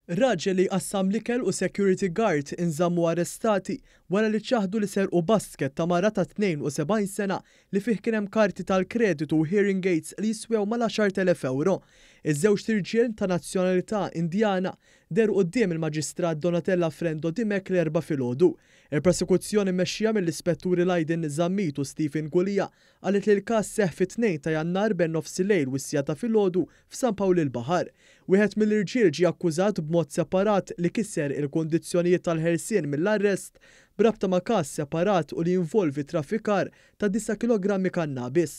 Raġel li jqassam l-ikel u security guard inżammu arrestati wara li ċaħdu li serqu basket ta' mara ta' 72 sena li fih kien hemm karti tal-kreditu u hearing aids li jiswew mal-10,000 ewro. Iż-żewġt irġiel ta' nazzjonalità Indjana dehru quddiem il-Maġistrat Donatella Frendo Dimech l-Erbgħa filgħodu. Il-Prosekuzzjoni mmexxija mill-Ispetturi Lydon Zammit u Stephen Gulia qalet li l-każ seħħ fit-Tnejn ta' Jannar bejn nofsillejl u s-siegħa ta' filgħodu f'San Pawl il-Baħar. Wieħed mill-irġiel ġie akkużat b'mod separat li kiser il-kundizzjonijiet tal-ħelsien mill-arrest b'rabta ma' każ separat u li jinvolvi traffikar ta' disa' kilogrammi kannabis.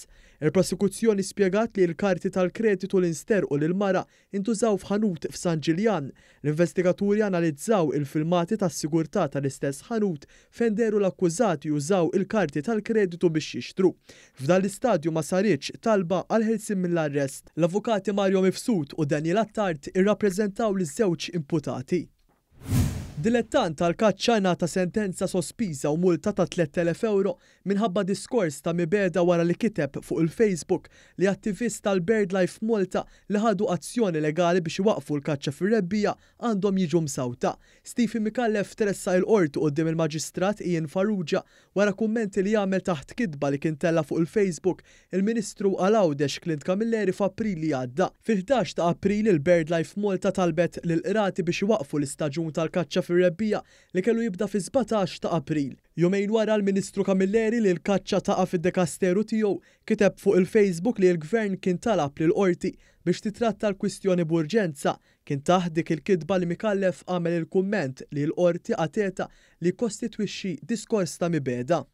Il-Prosekuzzjoni spjegat li l-karti tal-kreditu li nsterqu lill-mara intużaw f'ħanut f'San Ġiljan. L-investigaturi analizzaw il-filmati tas-sigurtà tal-istess ħanut fejn dehru l-akkużati jużaw il-karti tal-kreditu biex jixtru. F'dan l-istadju ma saritx talba għall-ħelsien mill-arrest. L-Avukati Mario Mifsud u Daniel Attard irrappreżentaw liż-żewġ imputati. Dilettant tal-kaċċa ngħata sentenza sospiża u multa ta' 3,000 ewro minħabba diskors ta' mibegħda wara li kiteb fuq il-Facebook li attivist tal-BirdLife Malta li ħadu azzjoni legali biex iwaqqfu l-kaċċa fir-rebbiegħa għandhom jiġu msawta. Stephen Micallef tressaq il-Qorti quddiem il-Maġistrat Ian Farrugia Wara kummenti li għamel taħt kitba li kien tella' fuq il-Facebook il-Ministru għal Għawdex Clint Camilleri f'April li għadda. Fil-ħdax ta' April il-BirdLife Malta talbet lill-Qrati biex iwaqqfu l-istaġun tal-kaċċa fir-rebbiegħa li kellu jibda fis-17 ta' April. Jumejn wara l-Ministru Camilleri li l-kaċċa taqa' fid-dekasteru tiegħu kiteb fuq il-Facebook li l-Gvern kien talab lill-Qorti biex titratta l-kwistjoni b'urġenza Kien taħt dik il-kitba li Micallef għamel il-kumment li l-Qorti qatgħetha li jikkostitwixxi diskors ta' mibegħda.